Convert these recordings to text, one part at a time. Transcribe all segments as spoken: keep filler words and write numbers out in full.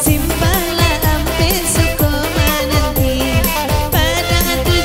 Simbahlah ampek suko mananti, padang tu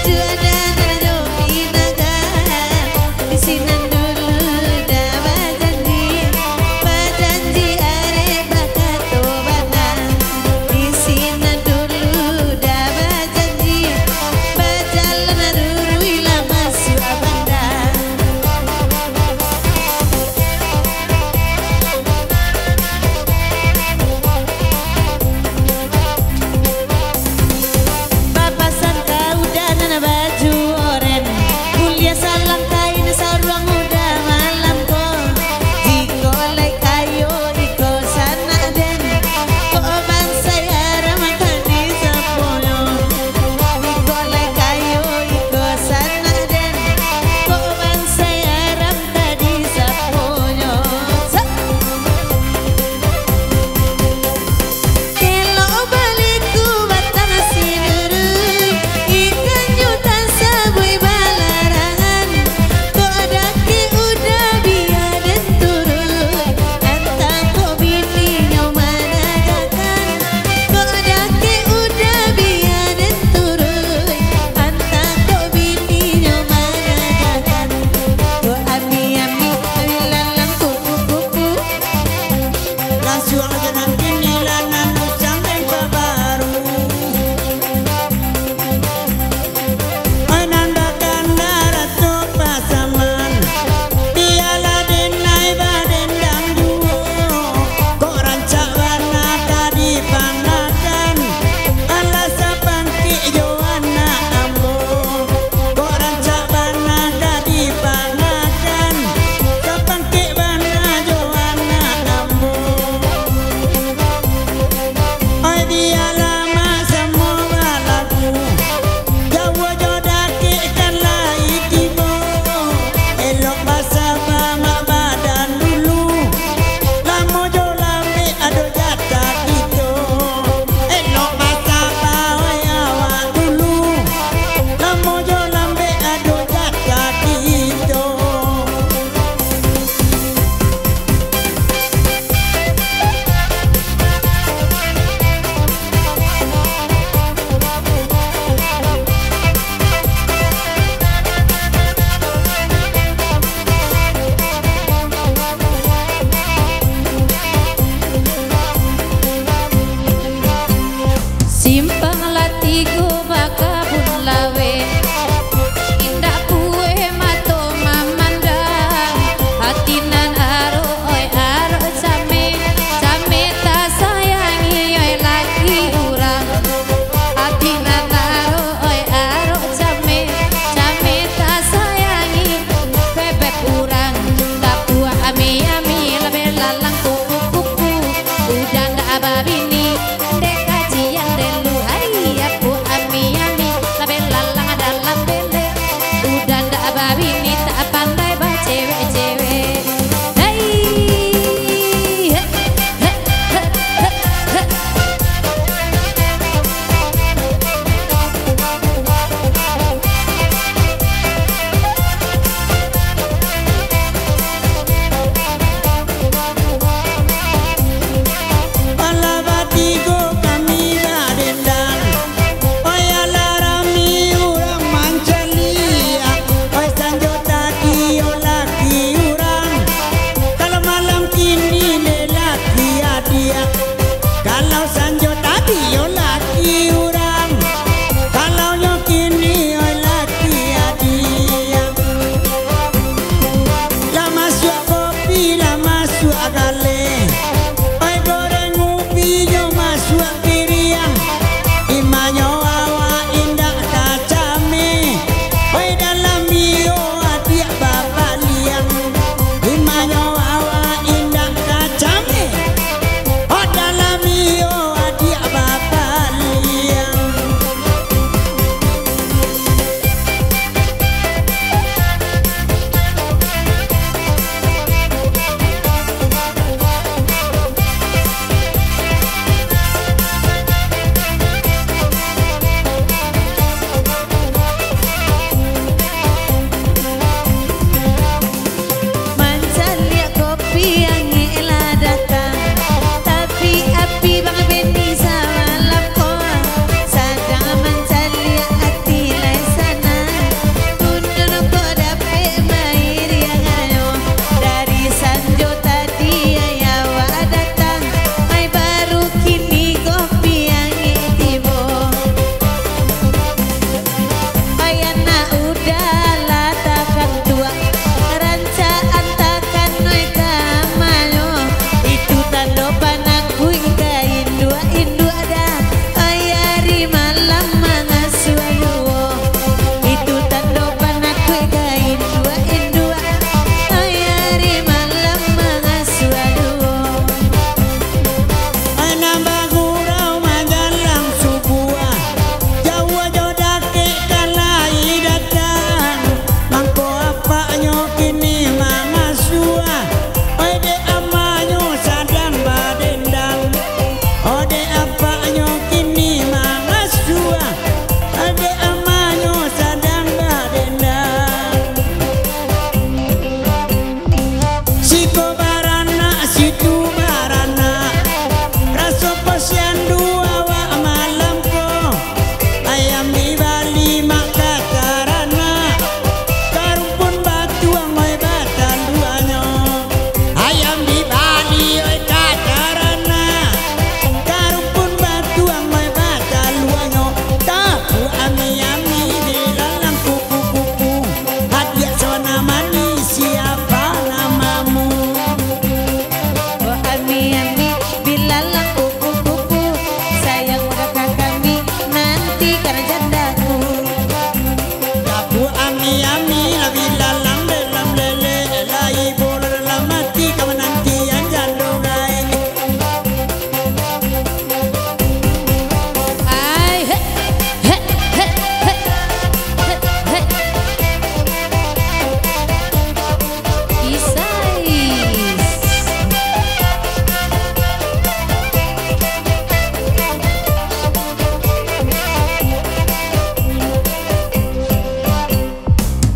Tapuak ami-ami, labiah lalang dalam lele, lai boleh dalam ati, ka manantian jando gaek. Ai, he, he, he. Isai.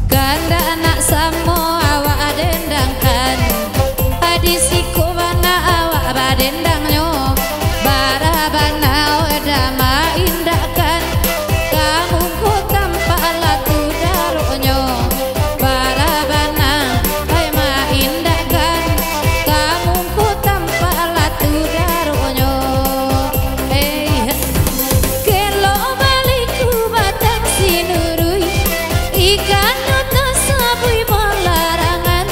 Kandak nak samo awak dendangkan, di siko bana awak badendangnyo, bara bana oda maindakkan, ka muko tampak lah tu daroknyo, bara bana ai maindakkan, ka muko tampak lah tu daroknyo. Hei, kelok baliku batang sinuruih, ikannyo tasabuik balarangan,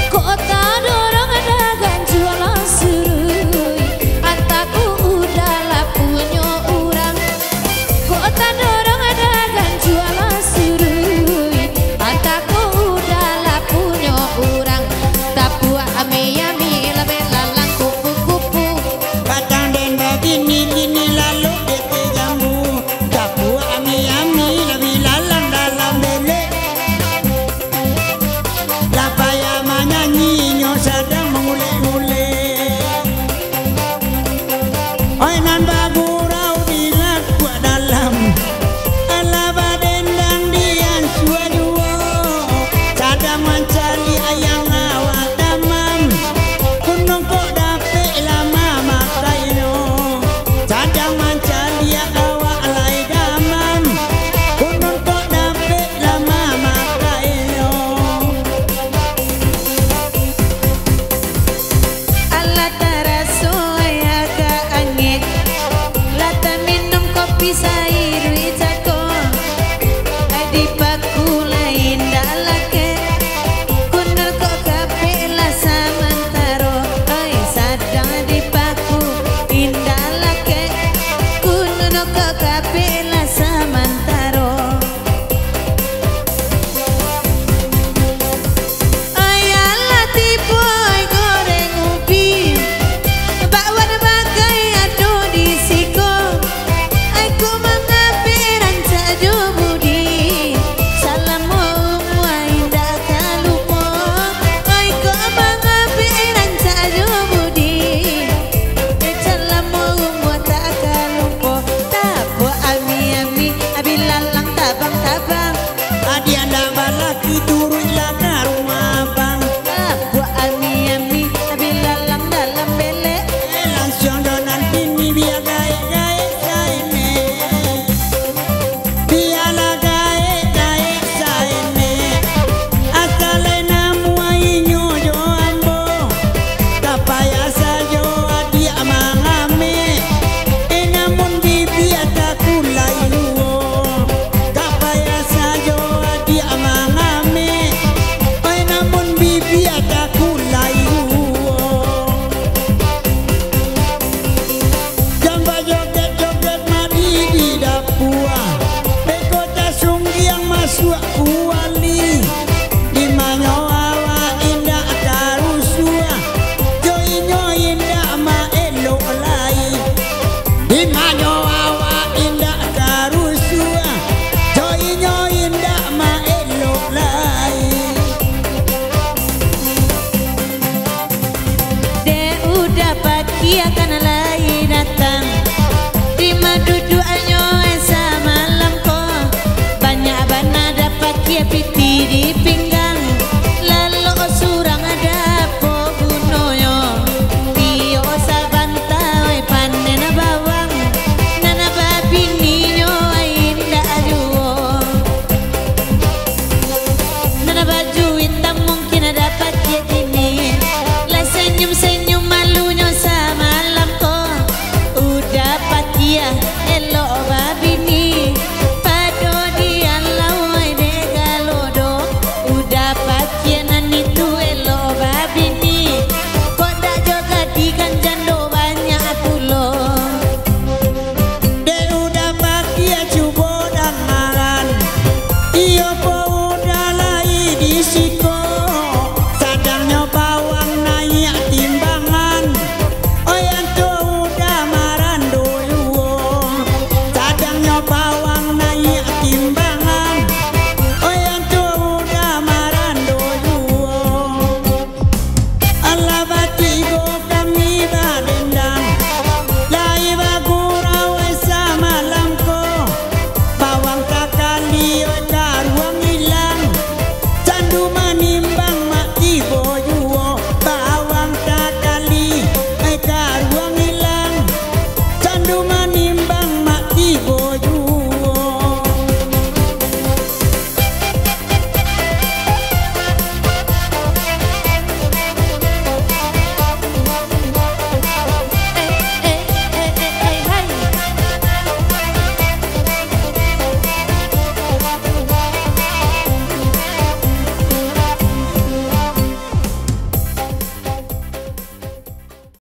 kok tadorong dagang jualan suruih, antaku udah lah punyo urang. Kok tadorong dagang jualan suruih, antaku udah lah punyo urang. Tapuak ami-ami, labiah lalang kupu-kupu. Batang den babini, kini lalu dek jambu. Tapuak ami-ami, labiah lalang dalam belek. Lah payah manyanyi, inyo sadang mangulek-ngulek. Oi nan bagurau di lakuak dalam, alah badendang di ansua juo, sadang mancaliak ayang awak damam, kunun kok dapek lah mamakainyo, sadang mancaliak awak lai damam, kunun kok dapek lah mamakainyo. Alah taraso ai agak angek, lah taminum kopi sairuik cako, ai dipaku lai indak lakek, kunun kok kapek lah samantaro, ai sadang dipaku indak lakek, kunun kok kapek lah samantaro. Ai alah tibo ai goreng ubi, bakwan bagai ado di siko. Ai kok mangapek rancak jo budi, salamo umua indak ka lupo. Ai kok mangapek rancak jo budi, salamo umua tak ka lupo. Tapuak ami-ami, abi lalang tabang-tabang. Adiak ndak balaki, turuiklah ka rumah abang. Tapuak ami-ami, abi lalang dalam belek. Eh, lansuang jo nan kini, bia gaek-gaek saenek. Bialah gaek-gaek saenek. Asa lai namuah inyo jo ambo. Ka payah sajo adiak mangamek, eh, namun bibia takulai juo. Ka payah sajo adiak mangamek, eh, namun bibia takulai juo. Jan bajoget-joget mandi di dapua, beko tasunggiang masuak kuah